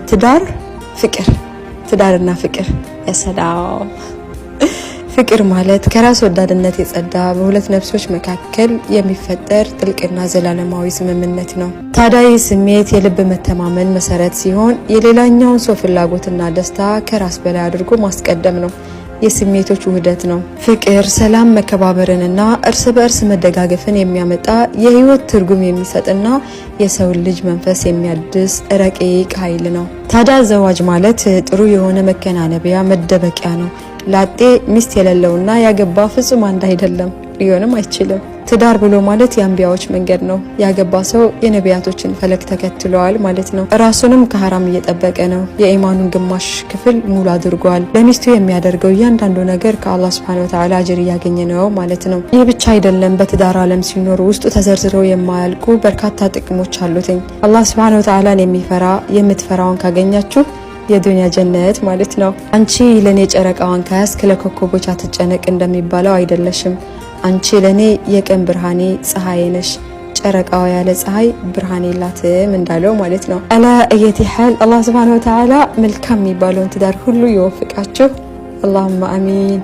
ትዳር ፍቅር፣ ትዳርና ፍቅር የሰላም ፍቅር ማለት ከራስ ወዳድነት የጸዳ፣ በሁለት ነፍሶች መካከል የሚፈጠር ጥልቅና ዘላለማዊ ስምምነት ነው። ታዲያ ይህ ስሜት የልብ መተማመን መሰረት ሲሆን የሌላኛውን ሰው ፍላጎትና ደስታ ከራስ በላይ አድርጎ ማስቀደም ነው። የስሜቶች ውህደት ነው። ፍቅር ሰላም፣ መከባበርንና እርስ በእርስ መደጋገፍን የሚያመጣ፣ የህይወት ትርጉም የሚሰጥና የሰውን ልጅ መንፈስ የሚያድስ ረቂቅ ኃይል ነው። ታዲያ ዘዋጅ ማለት ጥሩ የሆነ መከናነቢያ፣ መደበቂያ ነው። ላጤ ሚስት የሌለውና ያገባ ፍጹም አንድ አይደለም፣ ሊሆንም አይችልም። ትዳር ብሎ ማለት የአንቢያዎች መንገድ ነው። ያገባ ሰው የነቢያቶችን ፈለግ ተከትለዋል ማለት ነው። ራሱንም ከሀራም እየጠበቀ ነው። የኢማኑን ግማሽ ክፍል ሙሉ አድርጓል። ለሚስቱ የሚያደርገው እያንዳንዱ ነገር ከአላህ ሱብሓነሁ ወተዓላ አጅር እያገኘ ነው ማለት ነው። ይህ ብቻ አይደለም። በትዳር ዓለም ሲኖሩ ውስጡ ተዘርዝረው የማያልቁ በርካታ ጥቅሞች አሉትኝ። አላህ ሱብሓነሁ ወተዓላን የሚፈራ፣ የምትፈራውን ካገኛችሁ የዱንያ ጀነት ማለት ነው። አንቺ ለኔ ጨረቃዋን ከያዝክ ለኮከቦች አትጨነቅ እንደሚባለው አይደለሽም። አንቺ ለኔ የቀን ብርሃኔ ፀሐይ ነሽ፣ ጨረቃዋ ያለ ፀሐይ ብርሃን የላትም እንዳለው ማለት ነው። አላ አየቲ ሐል አላህ ስብሐነሁ ወተዓላ መልካም የሚባለውን ትዳር ሁሉ ይወፍቃችሁ። አላሁመ አሚን።